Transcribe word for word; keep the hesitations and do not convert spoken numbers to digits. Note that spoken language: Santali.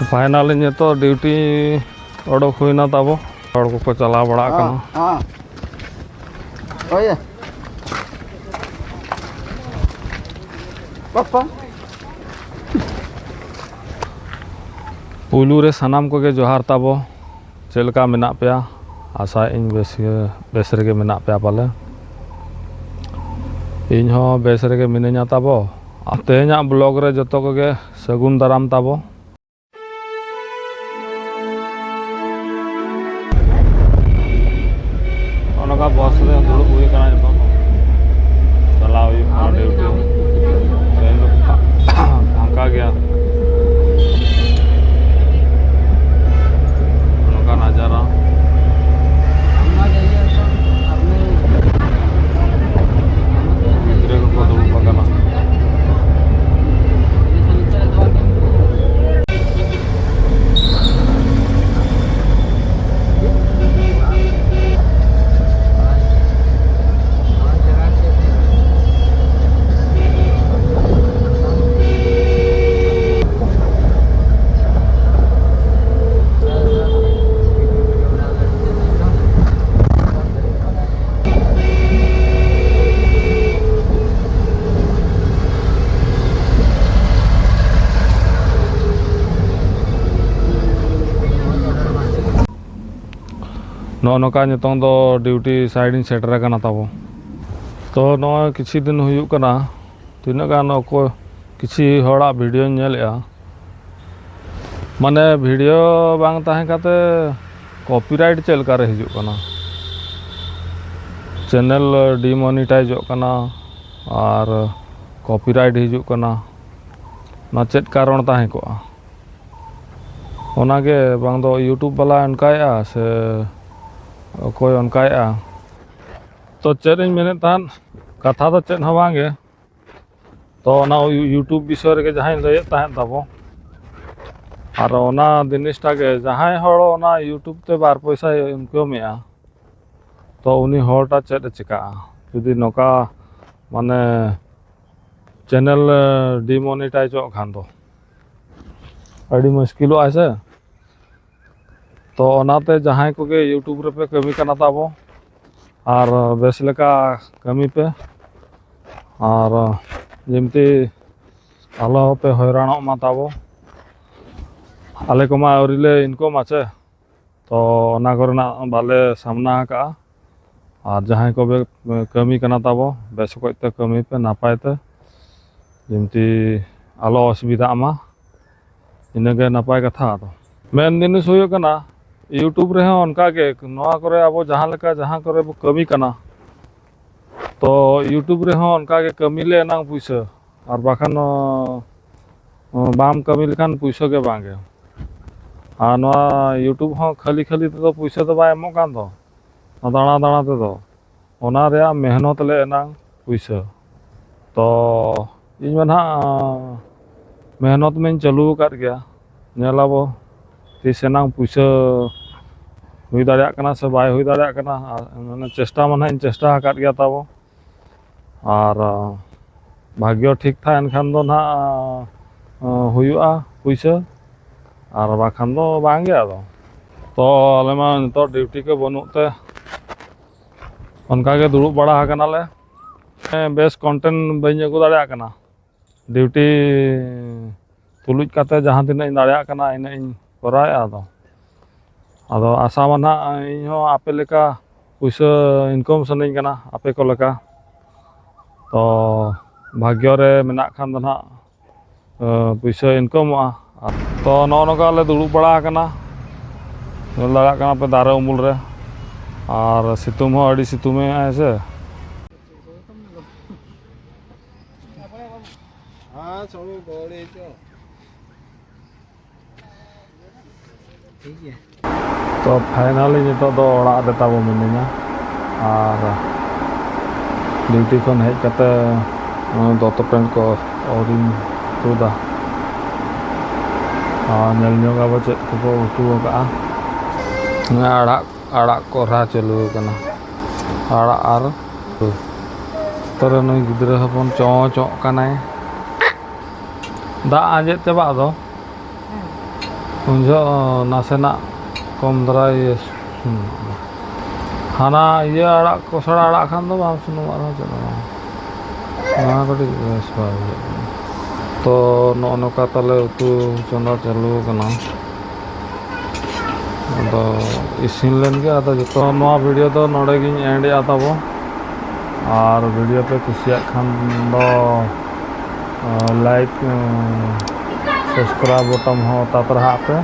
Finally ᱱᱤᱛᱚᱜ duty ᱚᱰᱚᱠ ᱦᱩᱭᱱᱟ ᱛᱟᱵᱚ᱾ ᱦᱚᱲ ᱠᱚᱠᱚ ᱪᱟᱞᱟᱣ ᱵᱟᱲᱟᱜ ᱠᱟᱱᱟ᱾ ᱦᱮᱸ᱾ ᱳᱭᱮ᱾ ᱯᱟᱯᱟ᱾ ᱯᱩᱭᱞᱩ ᱨᱮ ᱥᱟᱱᱟᱢ ᱠᱚᱜᱮ ᱡᱚᱦᱟᱨ ᱛᱟᱵᱚ᱾ ᱪᱮᱫ ᱞᱮᱠᱟ ᱢᱮᱱᱟᱜ ᱯᱮᱭᱟ? ᱟᱥᱟᱭᱮᱫ ᱟᱹᱧ ᱵᱮᱥ ᱜᱮ, ᱵᱮᱥ ᱨᱮᱜᱮ ᱢᱮᱱᱟᱜ ᱯᱮᱭᱟ ᱯᱟᱞᱮ᱾ ᱤᱧ ᱦᱚᱸ ᱵᱮᱥ ᱨᱮᱜᱮ ᱢᱤᱱᱟᱹᱧᱟ ᱛᱟᱵᱚ᱾ ᱟᱨ ᱛᱮᱦᱮᱧᱟᱜ vlog ᱨᱮ ᱡᱚᱛᱚ ᱠᱚᱜᱮ ᱥᱟᱹᱜᱩᱱ ᱫᱟᱨᱟᱢ ᱛᱟᱵᱚ᱾ ᱱᱚᱜᱼᱚ ᱱᱚᱝᱠᱟ ᱵᱟᱥ ᱨᱮ ᱫᱩᱲᱩᱵ ᱦᱩᱭ ᱠᱟᱱᱟ ᱱᱤᱛᱚᱜ᱾ ᱪᱟᱞᱟᱣ ᱦᱩᱭᱩᱜ ᱠᱟᱱᱟ duty᱾ ᱛᱮᱦᱮᱧ ᱫᱚ ᱯᱷᱟᱸᱠᱟ ᱜᱮᱭᱟ᱾ ᱱᱚᱝᱠᱟ ᱱᱟᱡᱟᱨᱟ᱾ ᱜᱤᱫᱽᱨᱟᱹ ᱠᱚᱠᱚ ᱫᱩᱲᱩᱵ ᱟᱠᱟᱱᱟ᱾ ᱱᱚᱜᱼᱚ ᱱᱚᱝᱠᱟ ᱱᱤᱛᱚᱝ ᱫᱚ duty site ᱤᱧ ᱥᱮᱴᱮᱨ ᱟᱠᱟᱱᱟ ᱛᱟᱵᱚ᱾ ᱛᱚ ᱱᱚᱜᱼᱚᱭ ᱠᱤᱪᱷᱩ ᱫᱤᱱ ᱦᱩᱭᱩᱜ ᱠᱟᱱᱟ, ᱛᱤᱱᱟᱹᱜ ᱜᱟᱱ ᱚᱠᱚᱭ ᱠᱤᱪᱷᱩ ᱦᱚᱲᱟᱜ videoᱧ ᱧᱮᱞᱮᱜᱼᱟ, ᱢᱟᱱᱮ video ᱵᱟᱝ ᱛᱟᱦᱮᱸ ᱠᱟᱛᱮ copyright ᱪᱮᱫ ᱞᱮᱠᱟᱨᱮ ᱦᱤᱡᱩᱜ ᱠᱟᱱᱟ? Channel demonetizeᱚᱜ ᱠᱟᱱᱟ ᱟᱨ copyright ᱦᱤᱡᱩᱜ ᱠᱟᱱᱟ᱾ ᱱᱚᱣᱟ ᱪᱮᱫ ᱠᱟᱨᱚᱱ ᱛᱟᱦᱮᱸ ᱠᱚᱜᱼᱟ? ᱚᱱᱟᱜᱮ ᱵᱟᱝ ᱫᱚ YouTube ᱵᱟᱞᱟ ᱚᱱᱠᱟᱭᱮᱜᱼᱟ ᱥᱮ ᱚᱠᱚᱭ ᱚᱱᱠᱟᱭᱮᱜᱼᱟ? ᱛᱚ ᱪᱮᱫ ᱤᱧ ᱢᱮᱱᱮᱫ ᱛᱟᱦᱮᱸᱫ, ᱠᱟᱛᱷᱟ ᱫᱚ ᱪᱮᱫ ᱦᱚᱸ ᱵᱟᱝ ᱜᱮ᱾ ᱛᱚ ᱚᱱᱟ ᱭᱩ-, YouTube ᱵᱤᱥᱚᱭ ᱨᱮᱜᱮ ᱡᱟᱦᱟᱸᱧ ᱞᱟᱹᱭᱮᱫ ᱛᱟᱦᱮᱸᱫ ᱛᱟᱵᱚ, ᱟᱨ ᱚᱱᱟ ᱡᱤᱱᱤᱥᱴᱟ ᱜᱮ ᱡᱟᱦᱟᱸᱭ ᱦᱚᱲ ᱚᱱᱟ YouTube ᱛᱮ ᱵᱟᱨ ᱯᱚᱭᱥᱟᱭ incomeᱮᱜᱼᱟ, ᱛᱚ ᱩᱱᱤ ᱦᱚᱲᱴᱟ ᱪᱮᱫ ᱮ ᱪᱤᱠᱟᱹᱜᱼᱟ ᱡᱩᱫᱤ ᱱᱚᱝᱠᱟ ᱢᱟᱱᱮ channel demonetizeᱚᱜ ᱠᱷᱟᱱ ᱫᱚ? ᱟᱹᱰᱤ ᱢᱩᱥᱠᱤᱞᱚᱜᱼᱟᱭ ᱥᱮ᱾ ᱛᱚ ᱚᱱᱟᱛᱮ ᱡᱟᱦᱟᱸᱭ ᱠᱚᱜᱮ YouTube ᱨᱮᱯᱮ ᱠᱟᱹᱢᱤ ᱠᱟᱱᱟ ᱛᱟᱵᱚ, ᱟᱨ ᱵᱮᱥ ᱞᱮᱠᱟ ᱠᱟᱹᱢᱤ ᱯᱮ, ᱟᱨ ᱡᱮᱢᱛᱤ ᱟᱞᱚ ᱯᱮ ᱦᱚᱭᱨᱟᱱᱚᱜ ᱢᱟ ᱛᱟᱵᱚ᱾ ᱟᱞᱮ ᱠᱚᱢᱟ ᱟᱹᱣᱨᱤ ᱞᱮ ᱤᱱᱠᱚᱢᱟ ᱥᱮ, ᱛᱚ ᱚᱱᱟ ᱠᱚᱨᱮᱱᱟᱜ ᱵᱟᱞᱮ ᱥᱟᱢᱱᱟ ᱟᱠᱟᱜᱼᱟ᱾ ᱟᱨ ᱡᱟᱦᱟᱸᱭ ᱠᱚᱵᱮ ᱠᱟᱹᱢᱤ ᱠᱟᱱᱟ ᱛᱟᱵᱚ, ᱵᱮᱥ ᱚᱠᱚᱡ ᱛᱮ ᱠᱟᱹᱢᱤ ᱯᱮ, ᱱᱟᱯᱟᱭ ᱛᱮ, ᱡᱮᱢᱛᱤ ᱟᱞᱚ ᱚᱥᱩᱵᱤᱫᱷᱟᱜ ᱢᱟ᱾ ᱤᱱᱟᱹᱜᱮ ᱱᱟᱯᱟᱭ ᱠᱟᱛᱷᱟ᱾ ᱟᱫᱚ ᱢᱮᱱ ᱡᱤᱱᱤᱥ ᱦᱩᱭᱩᱜ ᱠᱟᱱᱟ, YouTube ᱨᱮᱦᱚᱸ ᱚᱱᱠᱟᱜᱮ, ᱱᱚᱣᱟ ᱠᱚᱨᱮ ᱟᱵᱚ ᱡᱟᱦᱟᱸ ᱞᱮᱠᱟ ᱡᱟᱦᱟᱸ ᱠᱚᱨᱮ ᱵᱚ ᱠᱟᱹᱢᱤ ᱠᱟᱱᱟ, ᱛᱚ YouTube ᱨᱮᱦᱚᱸ ᱚᱱᱠᱟᱜᱮ ᱠᱟᱹᱢᱤ ᱞᱮ ᱮᱱᱟᱝ ᱯᱩᱭᱥᱟᱹ, ᱟᱨ ᱵᱟᱠᱷᱟᱱ ᱚ, ᱵᱟᱢ ᱠᱟᱹᱢᱤ ᱞᱮᱠᱷᱟᱱ ᱯᱩᱭᱥᱟᱹ ᱜᱮ ᱵᱟᱝ ᱜᱮ᱾ ᱟᱨ ᱱᱚᱣᱟ YouTube ᱦᱚᱸ ᱠᱷᱟᱹᱞᱤ ᱠᱷᱟᱹᱞᱤ ᱛᱮᱫᱚ ᱯᱩᱭᱥᱟᱹ ᱫᱚ ᱵᱟᱭ ᱮᱢᱚᱜ ᱠᱟᱱ ᱫᱚ, ᱫᱟᱬᱟ ᱫᱟᱬᱟ ᱛᱮᱫᱚ᱾ ᱚᱱᱟ ᱨᱮᱭᱟᱜ ᱢᱮᱦᱱᱚᱛ ᱞᱮ ᱮᱱᱟᱝ ᱯᱩᱭᱥᱟᱹ᱾ ᱛᱚ ᱤᱧ ᱢᱟ ᱱᱟᱦᱟᱜ ᱢᱮᱦᱱᱚᱛ ᱢᱟᱧ ᱪᱟᱹᱞᱩ ᱟᱠᱟᱫ ᱜᱮᱭᱟ, ᱧᱮᱞ ᱟᱵᱚ ᱛᱤᱥ ᱮᱱᱟᱝ ᱯᱩᱭᱥᱟᱹ ᱦᱩᱭ ᱫᱟᱲᱮᱭᱟᱜ ᱠᱟᱱᱟ ᱥᱮ ᱵᱟᱭ ᱦᱩᱭ ᱫᱟᱲᱮᱭᱟᱜ ᱠᱟᱱᱟ᱾ ᱟᱨ ᱢᱟᱱᱮ ᱪᱮᱥᱴᱟ ᱢᱟ ᱱᱟᱦᱟᱜ ᱤᱧ ᱪᱮᱥᱴᱟ ᱟᱠᱟᱫ ᱜᱮᱭᱟ ᱛᱟᱵᱚ᱾ ᱟᱨ ᱵᱷᱟᱜᱽᱭᱚ ᱴᱷᱤᱠ ᱛᱟᱦᱮᱱ ᱠᱷᱟᱱ ᱫᱚ ᱱᱟᱦᱟᱜ ᱦᱩᱭᱩᱜᱼᱟ ᱯᱩᱭᱥᱟᱹ, ᱟᱨ ᱵᱟᱠᱷᱟᱱ ᱫᱚ ᱵᱟᱝ ᱜᱮ᱾ ᱟᱫᱚ ᱛᱚ ᱟᱞᱮ ᱢᱟ ᱱᱤᱛᱚᱜ ᱰᱤᱭᱩᱴᱤ ᱠᱚ ᱵᱟᱹᱱᱩᱜ ᱛᱮ ᱚᱱᱠᱟ ᱜᱮ ᱫᱩᱲᱩᱵ ᱵᱟᱲᱟ ᱟᱠᱟᱱᱟᱞᱮ᱾ ᱦᱮᱸ, ᱵᱮᱥ ᱠᱚᱱᱴᱮᱱᱴ ᱵᱟᱹᱧ ᱟᱹᱜᱩ ᱫᱟᱲᱮᱭᱟᱜ ᱠᱟᱱᱟ᱾ ᱰᱤᱭᱩᱴᱤ ᱛᱩᱞᱩᱡ ᱠᱟᱛᱮ ᱡᱟᱦᱟᱸ ᱛᱤᱱᱟᱹᱜ ᱤᱧ ᱫᱟᱲᱮᱭᱟᱜ ᱠᱟᱱᱟ, ᱤᱱᱟᱹᱜ ᱤᱧ ᱠᱚᱨᱟᱣᱮᱫᱼᱟ᱾ ᱟᱫᱚ ᱟᱫᱚ ᱟᱥᱟ ᱢᱟ ᱱᱟᱦᱟᱜ ᱤᱧ ᱦᱚᱸ ᱟᱯᱮ ᱞᱮᱠᱟ ᱯᱩᱭᱥᱟᱹ ᱤᱱᱠᱟᱢ ᱥᱟᱱᱟᱧ ᱠᱟᱱᱟ, ᱟᱯᱮ ᱠᱚ ᱞᱮᱠᱟ᱾ ᱛᱚ ᱵᱷᱟᱜᱽᱭᱚ ᱨᱮ ᱢᱮᱱᱟᱜ ᱠᱷᱟᱱ ᱫᱚ ᱱᱟᱦᱟᱜ ᱯᱩᱭᱥᱟᱹ ᱤᱱᱠᱟᱢᱚᱜᱼᱟ᱾ ᱛᱚ ᱱᱚᱜᱼᱚ ᱱᱚᱝᱠᱟ ᱞᱮ ᱫᱩᱲᱩᱵ ᱵᱟᱲᱟ ᱟᱠᱟᱱᱟ, ᱧᱮᱞ ᱫᱟᱲᱮᱭᱟᱜ ᱠᱟᱱᱟ ᱯᱮ ᱫᱟᱨᱮ ᱩᱢᱩᱞ ᱨᱮ᱾ ᱟᱨ ᱥᱤᱛᱩᱝ ᱦᱚᱸ ᱟᱹᱰᱤ ᱥᱤᱛᱩᱝ ᱮᱜᱼᱟᱭ ᱥᱮ᱾ ᱴᱷᱤᱠ ᱜᱮᱭᱟ᱾ ᱛᱚ ᱯᱷᱟᱭᱱᱟᱞᱤ ᱱᱤᱛᱚᱜ ᱫᱚ ᱚᱲᱟᱜ ᱨᱮ ᱛᱟᱵᱚ ᱢᱤᱱᱟᱹᱧᱟ, ᱟᱨ ᱰᱤᱭᱩᱴᱤ ᱠᱷᱚᱱ ᱦᱮᱡ ᱠᱟᱛᱮ ᱱᱚᱜᱼᱚᱭ ᱫᱚᱛᱚ ᱯᱮᱱᱴ ᱠᱚ ᱟᱹᱣᱨᱤᱧ ᱛᱩᱫᱟ᱾ ᱟᱨ ᱧᱮᱞ ᱧᱚᱜ ᱟᱵᱚ ᱪᱮᱫ ᱠᱚᱠᱚ ᱩᱛᱩ ᱟᱠᱟᱫᱼᱟ᱾ ᱱᱚᱜᱼᱚᱭ ᱟᱲᱟᱜ, ᱟᱲᱟᱜ ᱠᱚᱨᱦᱟ ᱪᱟᱹᱞᱩ ᱟᱠᱟᱱᱟ, ᱟᱲᱟᱜ ᱟᱨ ᱩᱛᱩ᱾ ᱛᱚᱨᱮ ᱱᱩᱭ ᱜᱤᱫᱽᱨᱟᱹ ᱦᱚᱯᱚᱱ ᱪᱚᱸ ᱪᱚᱸ ᱠᱟᱱᱟᱭ᱾ ᱫᱟᱜ ᱟᱸᱡᱮᱫ ᱪᱟᱵᱟᱜ ᱫᱚ᱾ ᱩᱱ ᱡᱚᱦᱚᱜ ᱱᱟᱥᱮᱱᱟᱜ ᱠᱚᱢ ᱫᱷᱟᱨᱟ ᱤᱭᱟᱹ ᱥᱩᱱᱩᱢ᱾ ᱦᱟᱱᱟ ᱤᱭᱟᱹ ᱟᱲᱟᱜ, ᱠᱚᱥᱲᱟ ᱟᱲᱟᱜ ᱠᱷᱟᱱ ᱫᱚ ᱵᱟᱝ ᱥᱩᱱᱩᱢᱟᱜ ᱨᱮᱦᱚᱸ ᱪᱮᱫ ᱦᱚᱸ ᱵᱟᱝ᱾ ᱱᱚᱣᱟ ᱠᱟᱹᱴᱤᱡ ᱵᱮᱥ ᱵᱟᱭ ᱵᱩᱡᱷᱟᱹᱜ ᱠᱟᱱᱟ᱾ ᱛᱚ, ᱱᱚᱜᱼᱚ ᱱᱚᱝᱠᱟ ᱛᱟᱞᱮ ᱩᱛᱩ ᱪᱚᱸᱫᱟ ᱪᱟᱹᱞᱩ ᱟᱠᱟᱱᱟ᱾ ᱟᱫᱚ ᱤᱥᱤᱱ ᱞᱮᱱ ᱜᱮ᱾ ᱟᱫᱚ ᱡᱚᱛᱚ ᱱᱚᱣᱟ video ᱫᱚ ᱱᱚᱰᱮ ᱜᱤᱧ end ᱮᱫᱟ ᱛᱟᱵᱚ᱾ ᱟᱨ video ᱯᱮ ᱠᱩᱥᱤᱭᱟᱜ ᱠᱷᱟᱱ ᱫᱚ, ᱟᱸ, like, ᱟᱸ, subscribe button ᱦᱚᱸ ᱛᱟᱛᱨᱟᱦᱟᱜ ᱯᱮ᱾